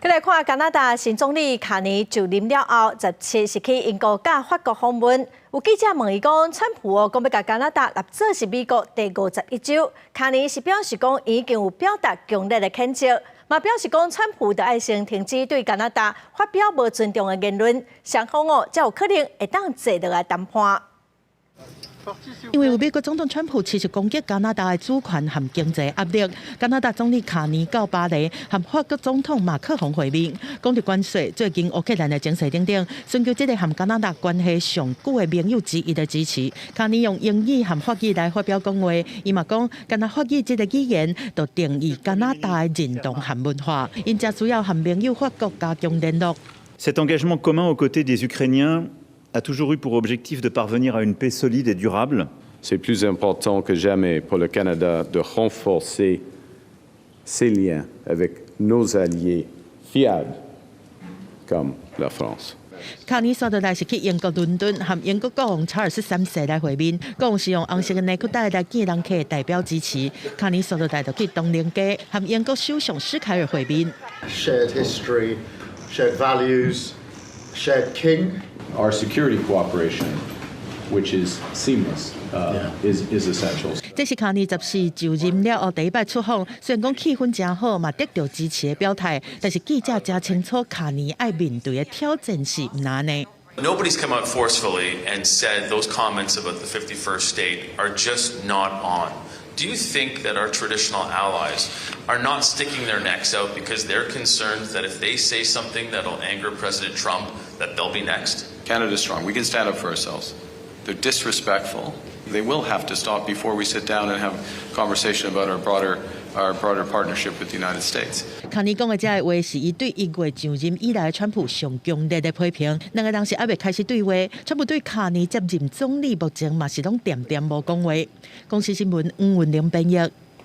來看加拿大新總理卡尼就任了後，17是去英國佮法國訪問。有記者問伊講，川普哦講欲共加拿大納做是美國第51州，卡尼是表示講已經有表達強烈的譴責，嘛表示講川普著愛先停止對加拿大發表無尊重的言論，雙方哦才有可能會當坐落來談判。因為有美國總統川普持續攻擊加拿大的主權和經濟壓力，加拿大總理卡尼到巴黎和法國總統馬克宏會面，講著關稅、最近烏克蘭的情勢等等，尋求這個和加拿大關係上久的盟友之一的支持。卡尼用英語和法語來發表講話，伊嘛講，干焦法語這个語言就定義加拿大的認同和文化，𪜶誠需要和盟友法國加強聯絡。 Cet engagement commun aux côtés des Ukrainiens a toujours eu pour objectif de parvenir à une paix solide et durable. C'est plus important que jamais pour le Canada de renforcer ses liens avec nos alliés fiables comme la France. 卡尼紲落來是去英國倫敦和英國國王查爾斯三世來會面，國王是用紅色的內褲帶來見人客代表支持。卡尼紲落來就去唐寧街和英國首相施凱爾會面。 Shared history, shared values, shared king. Our security cooperation, which is seamless, is essential. 這是卡尼14就任了後第一擺出訪，雖然講氣氛誠好，嘛得著支持的表態，但是記者誠清楚卡尼愛面對的挑戰是毋按呢。 Nobody's come out forcefully and said those comments about the 51st state are just not on. Do you think that our traditional allies are not sticking their necks out because they're concerned that if they say something that'll anger President Trump, that they'll be next? Canada's strong. We can stand up for ourselves. They're disrespectful. They will have to stop before we sit down and have a conversation about our broader partnership with the United States. 卡尼講的這个話是伊對1月上任以來川普上強烈的批評。兩个人是猶未開始對話，川普對卡尼接任總理目前嘛是攏恬恬無講話。公視新聞黃雲玲編譯。